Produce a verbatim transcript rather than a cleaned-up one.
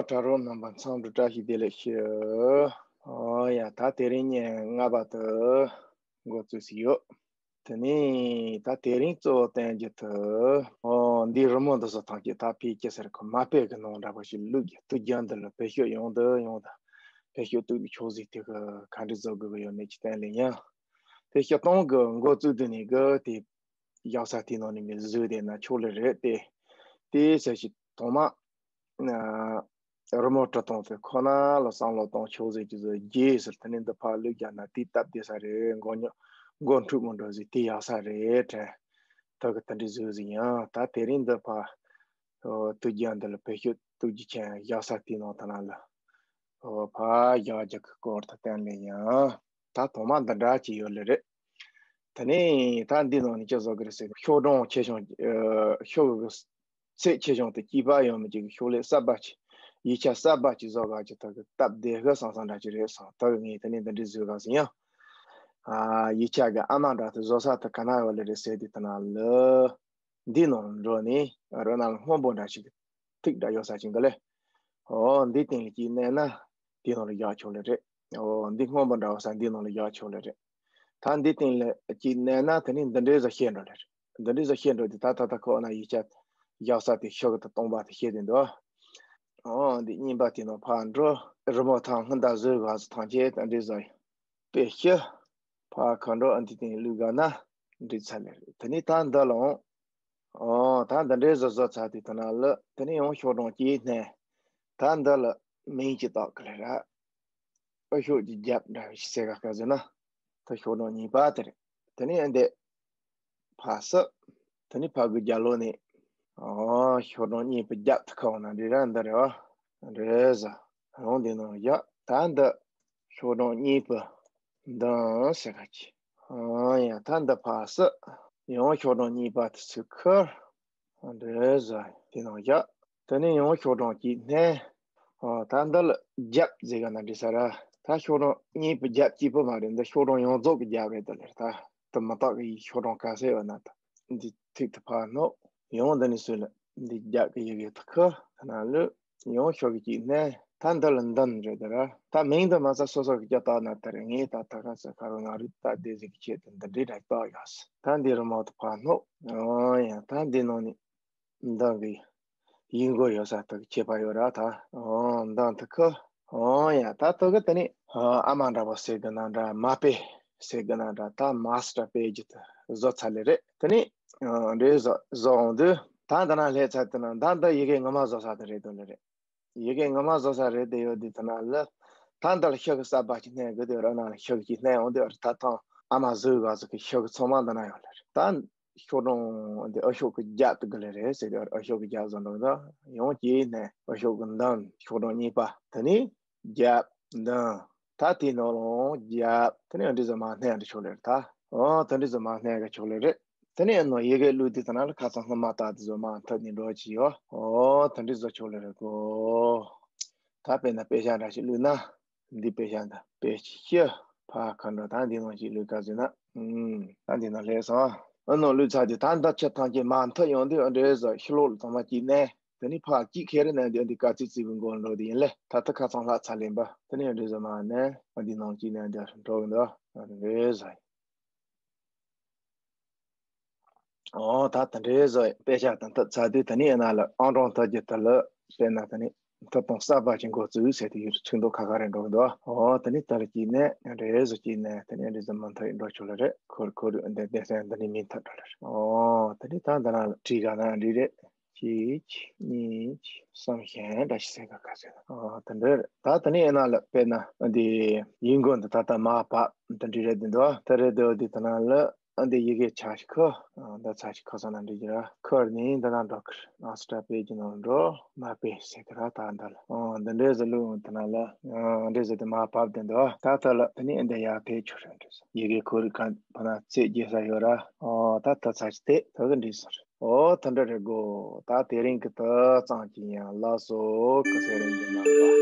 དྲ་གྲོགས་རྣམ་པ་ཚང་མ་བཀྲ་ཤིས་བདེ་ལེགས་ཞུ། ཨོ་ཡ། ད་དེ་རིང་ཉིན་ལྔ་པ་དུ་འགོ་བཙུགས་སུ་ཡོད། དེ་ནས་ད་དེ་རིང་གཙོ་བོ་བསྟན་རྒྱུ་དུ། ཨོ་འདི་རི་མོ་འདི་ཚོ་ཐམས་ཅད་ད་ཕལ་ཆེར་ཟེར་གི་མ་དཔེ་གི་ནང་འདྲ་པོ་ཞིག་བླུགས་ཀྱི། དུས་རྒྱུན་འདི་ལ་བེད་སྤྱོད་ཡོང་དུ་ཡོང་དུ། བེད་སྤྱོད་གཏོང་ཕྱོགས་ཟིག་དེ་གི་ག་འདྲ་བཟོ་དགོས་ཀྱི་ཡོད་མེད་ཅིག་བསྟན་ལེ་ཡིན། དེ་སྤྱིར་བཏང་གི་འགོ་བཙུགས་དུས་ནས་གི་དེ་ཡག་ས་དེ་ནང་ནས་མི་བཟོས་དེ་ན་ཆོག་ལེ་རེད་དེ། དེ་ཟེར་ཞིག་ཐོག་མ། རི་མོ་བྲི་སྟངས་དེ་ཁོ་ན་ལ་བསམ་བློ་གཏོང་ཕྱོགས་ཟིག་ཅིག་བཟོ་རྒྱུ་ཟེར། དེ་ནས་འདི་ཕར་བླུགས་རྒྱག་ན་དེ་སྟབས་བདེ་ས་རེད། མགོ་ཉོ་མགོ་འཁྲུག་མི་འགྲོ་ཟིག་དེ་ཡག་ས་རེད་དྲན། ད་གི་དེ་འདྲ་བཟོས་ཟིག་ཡིན། ད་དེ་རིང་འདི་ཕར་དུས་རྒྱུན་འདི་ལ་བེད་སྤྱོད་གཏོང་རྒྱུ་ཆེན་ཡག་ས་དེ་ནང་དུ་ན་ལ། ཕར་རྒྱག་རྒྱག་གི་སྐོར་དུ་བསྟན་ལེ་ཡིན། ད་ཐོག་མ་འདི་འདྲ་ཅིག་ཡོད་ལེ་རེད། དེ་ནས་ད་འདི་ནང་ནས་ཅི་བཟོ་གི་རེད་ཟེར། ཤོག་གྲངས་ཆེ་ཆུང་། ཨ། ཤོག་གི་ཚད་ཆེ་ཆུང་དེ་གཅིག་པ་ཡོད་མི་གཅིག་གི་ཤོག་ལྷེ་གསར་པ་ཅིག་ཡིག་ཆ་གསར་པ་ཅིག་བཟོ་ག་ཅིག་ད་གི་སྟབས་བདེ་གི་བསམ་བསམ་འདྲ་ཅིག་རེད་བསམ། ད་གི་ངས་དེ་ནས་འདི་འདྲ་བཟོས་ག་ཟིན་ཡང་། ཨ། ཡིག་ཆ་གི་ཨ་མ་འདྲ་དེ་བཟོ་ས་དེ་ག་ན་ཡོད་ལེ་རེད་ཟེར་དུས་དེ་ན་ལ། འདི་ནང་འགྲོ་ནས་རོ་ན་ལ་སྔོན་པོ་འདྲ་ཞིག་ཐིག་འདྲ་ཡོད་ས་ཅིག་འདུག་ལེ། ཨོ་འདི་སྟེང་ལ་ཅིག་མནན་ན་དེ་ནང་ལ་བཞག་ཆོག་ལེ་རེད། ཨོ་འདི་སྔོན་པོ་འདྲ་བ་ས་འདི་ནང་ལ་བཞག་ཆོག་ལེ་རེད། ད་འདི་སྟེང་ལ་ཅིག་མནན་ན་དེ་ནས་འདི་འདྲའི་བཟོ་ཤེས་འགྲོ་ལེ་རེད། འདི་འདྲའི་བཟོ་ཤེས་འགྲོ་དུས་ད་ད་ད་ཁོ་ན་ཡིག་ཆ་བཞག་ས་དེ་ཤོག་གི་དུ་སྟོང་པ་དེ་ཤེས་དེ་འདུག་ཨོ་འདི་གཉིས་པ་དེ་ནང་ཕར་འགྲོ། རི་མོ་ཐང་སྔོན་ད་བཟོས་ག་ཚོ་ཐང་ཆེད་དེ་འདྲའི་བཟོ་ཡོད། དཔེ་ཤི། ཕ་ཁ་འགྲོ་ཨ་འདི་སྟེང་བླུགས་ག་ན་འགྲིག་ཚར་ལེ་རེད། དེ་ནས་ད་འདི་ལ་འོང་། ཨོ་ད་འདི་འདྲའི་བཟོ་བཟོ་ཚར་དུས་དེ་ན་ལ་དེ་ནས་ཡང་ཤོག་གྲངས་གཅིག་བསྣན། ད་འདི་ལ་མིང་གཅིག་བཏགས་གི་ལེ་ར། ཨ་ཤོག་གི་རྒྱབ་འདྲ་བའི་ཟེར་ག་ག་ཟེར་ན། ད་ཤོག་གྲངས་གཉིས་པ་དེ་རེད། དེ་ནས་ཨ་འདི། ཕར་སི། དེ་ནས་ཕར་གི་རྒྱབ་ལོགས་ནས། ཨོ་ཤོག་གྲངས་གཉིས་པའི་རྒྱབ་དེ་ཁ་འོང་ན་འདི་ར་འདི་རེད་བ། འདྲེ་ཟ། རང་འདི་ནང་བཞག་ད་འདི་ཤོག་གྲངས་གཉིས་པའི་འདི་ཟེར་ག་ཅི། ཨོ་ཡ་ད་འདི་ཕར་སི། ཡང་ཤོག་གྲངས་གཉིས་པ་དེ་ཚུར་ཁུར། འདྲེ་ཟ་དེ་ནང་བཞག་དེ་ནས་ཡང་ཤོག་གྲངས་གཅིག་བསྣན། ཨོ་ད་འདི་ལ་རྒྱབ་ཟེར་ག་ན་འདྲེ་ས་ར། ད་ཤོག་གྲངས་གཉིས་པའི་རྒྱབ་གཅིག་པོ་མ་རེད། འདི་ཤོག་གྲངས་ཡོངས་རྫོགས་ཀྱི་རྒྱབ་རེད་དེ་ལེ། ད་དེ་མ་བཏགས་ཀྱི་ཤོག་གྲངས་ག་ཚད་ཡོད་ན་ད། འདི་ཐིག་དེ་ཕར་སྣོག་ཡང་འདི་ནས་སུ་ལ་འདི་རྒྱབ་ཀྱི་ཡི་གེ་དེ་ཁུར་ཐ་ན་ལུ། ཡང་ཤོག་གི་གཅིག་བསྣན། ད་འདི་ལ་འདོན་རེད་དེ་ར། ད་མིང་འདི་མ་ཚད་སོ་སོ་གི་སྐྱ་བཏགས་ན་དེ་རེད། ངས་ད་ད་ག་ཚོད་ཁ་རོ་ང་རུ་ད་བདེ་ཟིག་གི་ཆེད་དུ་འདི་འདྲའི་ར་བཏགས་ཡོད། ད་འདི་རི་མོ་དེ་ཕར་སྣོག་ཨོ་ཡ་ད་འདི་ནང་ནས་འདོན་གི་ཡིག་མགོ་ཡོད་ས་དེ་གི་ཁྱད་པར་ཡོད་ར། ད་ཨོ་འདོན་དེ་ཁུར། ཨོ་ཡ་ད་དེ་གི་དེ་ནས་ཨ་མ་འདྲ་པོ་ཟེར་གི་ན་འདྲ། མ་དཔེ་ཟེར་གི་ན་འདྲ། ད་མ་སི་ཊར་པེ་ཇི་དེ་བཟོ་ཚར་ལེ་རེད། དེ་ནས་འདྲེ་བཟོ་བཟོ་འོང་དུས་ད་འདི་ན་སླེབས་ཚར་དུས་ན་ད་འདི་ཡི་གེ་ངོ་མ་བཟོ་ས་དེ་རེད་དོ་ལེ་རེད། ཡི་གེ་ངོ་མ་བཟོ་ས་རེད་དེ་ཡོད་དུས་དེ་ན་ལ། ད་འདི་ལ་ཤོག་གི་གསར་པ་ཅིག་བསྣན་དགོས་དུས་ར་ན་ལ་ཤོག་གི་ཅིག་བསྣན་འོང་དུས་ར། ད་ཐང་ཨ་མ་བཟོས་ག་ཚོད་གི་ཤོག་གི་ཚང་མ་འདི་ན་ཡོད་ལེ་རེད། ད་ཤོག་གྲངས་འདི་ཨ་ཤོག་གི་རྒྱབ་དེ་གི་ལེ་རེད་ཟེར་དུས་ཨ་ཤོག་གི་རྒྱབ་བཟོ་འགྲོ་ད། ཡང་གཅིག་བསྣན། ཨ་ཤོག་གི་འདོན། ཤོག་གྲངས་གཉིས་པ་དེ་ནས་རྒྱབ་འདོན། ད་དེའི་ནང་ལ་རྒྱབ་དེ་ནས་འདི་ཚོ་མར་བསྣན་དེ་ཆོག་ལེ་རེད་ད། ཨོ་དེ་འདྲ་ཚོ་མར་བསྣན་ག་ཆོག་ལེ་རེད། དེ་ནས་ནོ་ཡི་གེ་བླུགས་དུས་དེ་ན་ལ་ཁ་སང་སྔོན་མ་ལྟ་དེ་ཚོ་མར་མཐུད་ནས་འགྲོ་གི་ཡོད། ཨོ་དེ་འདྲ་ཚོ་ཆོག་ལེ་རེད་གོ། ད་དཔེར་ན་དཔེ་ཆ་འདྲ་ཞིག་བླུགས་ན། འདི་དཔེ་ཆ་འདི་དཔེ་ཆ་ཕར་ཁ་འགྲོ། ད་འདི་ནང་ཞིག་བླུགས་ག་ཟེར་ན། ཨུམ། ད་འདི་ནང་སླེབས་སོང་། ཨ་ནོ་བླུགས་ཚར་དུས་ད་འདི་ཆ་ཐམས་ཅད་མར་མཐུད་ཡོང་དུས་ཨ་འདྲེ་བཟོ་ཤི་ལོག་ལ་ཚང་མ་གཅིག་བསྣན། དེ་ནས་ཕར་གཅིག་ཁེ་རེ་ན་འདི་འདི་དཀའ་ཚིག་ཚིག་པའི་མགོ་འགྲོ་དེ་ཡིན་ལེ། ད་ལྟ་ཁ་ཚང་ལྷག་ཚར་ལེན་པ། དེ་ནས་འདི་ཚོ་མར་ནས་འདི་ནང་གཅིག་ནས་འདི་འགྲོ་གི་འདུག་འདི་འདྲའི་བཟོ་ཡིན། ཨོ་ད་དེ་འདྲའི་བཟོ་ཡིན། དཔེ་ཆ་དང་མཐུད་ཚར་དུས་དེ་ནས་ཡིན་ན་ལ་ཨང་གྲངས་མཐུད་རྒྱུ་དེ་ལ་དཔེར་ན་དེ་ནས་མཐུད་སྟངས་གསར་པ་ཅིག་འགོ་བཙུགས་ཟེར་དུས་ཡོད་ཚིག་མདོ་ཁ་ཁ་རེ་འགྲོ་གི་འདུག་ཨོ་དེ་ནས་དེ་ལ་གཅིག་ནས་འདི་འདྲའི་བཟོ་གཅིག་ནས་དེ་ནས་འདི་ཚོ་མ་མཐུད་འགྲོ་ཆོག་ལེ་རེད། ཁོར་ཁོར་འདི་འདི་སེང་འདི་ནས་མི་མཐུད་འགྲོ་ལེ་རེད། ཨོ་དེ་ནས་ད་འདི་ན་ལ་བྲིས་ག་ན་འདི་རེད། གཅིག་གཉིས་གསུམ་བཞི་འདྲ་ཞིག་ཟེར་ག་ག་ཟེར། ཨོ་དེ་འདྲ་རེད། ད་དེ་ནས་ཡིན་ན་ལ་དཔེར་ན་འདི་ཡིག་མགོ་འདི་ད་ལྟ་མར་བབས་འདི་འདྲ་རེད་འདི་འདུག་དེ་རེད་འདུག་འདི་དེ་ན་ལ་འདི་ཡི་གེ་ཆ་ཞིག་ཁུར། འདི་ཆ་ཞིག་ཁུར་སོང་ན་འགྲིག་གི་ར། ཁུར་ནས་འདི་ན་འགྲོ་ཁུར། ཨ་སི་ཊ་པེ་ཇི་ནང་འགྲོ། མ་དཔེ་ཟེར་གི་ར། ད་འདི་ལ་ཨོ་འདི་འདྲའི་ཟེར་ལུགས་འདི་ན་ལ་འདྲའི་ཟེར་དེ་མར་བབས་འདི་འདུག་ད་ལྟ་ལ་དེ་ནས་འདི་ཡར་ཕེབས་ཆོག་རེད་འགྲིག་སོང་། ཡི་གེ་ཁོ་རང་གང་ཕ་ན་ཚེས་བརྒྱད་ས་ཡོད་ར། ཨོ་ད་ད་ཚ་ཞིག་དེ་ད་གི་འགྲིག་སོང་རེད། ཨོ་ད་འདྲ་རེད་གོ། ད་དེ་རིང་གི་ད་ཙམ་གྱི་ཡང་ལགས་སོ། ག་ཟེར་རེད་འདི་ན་ལ།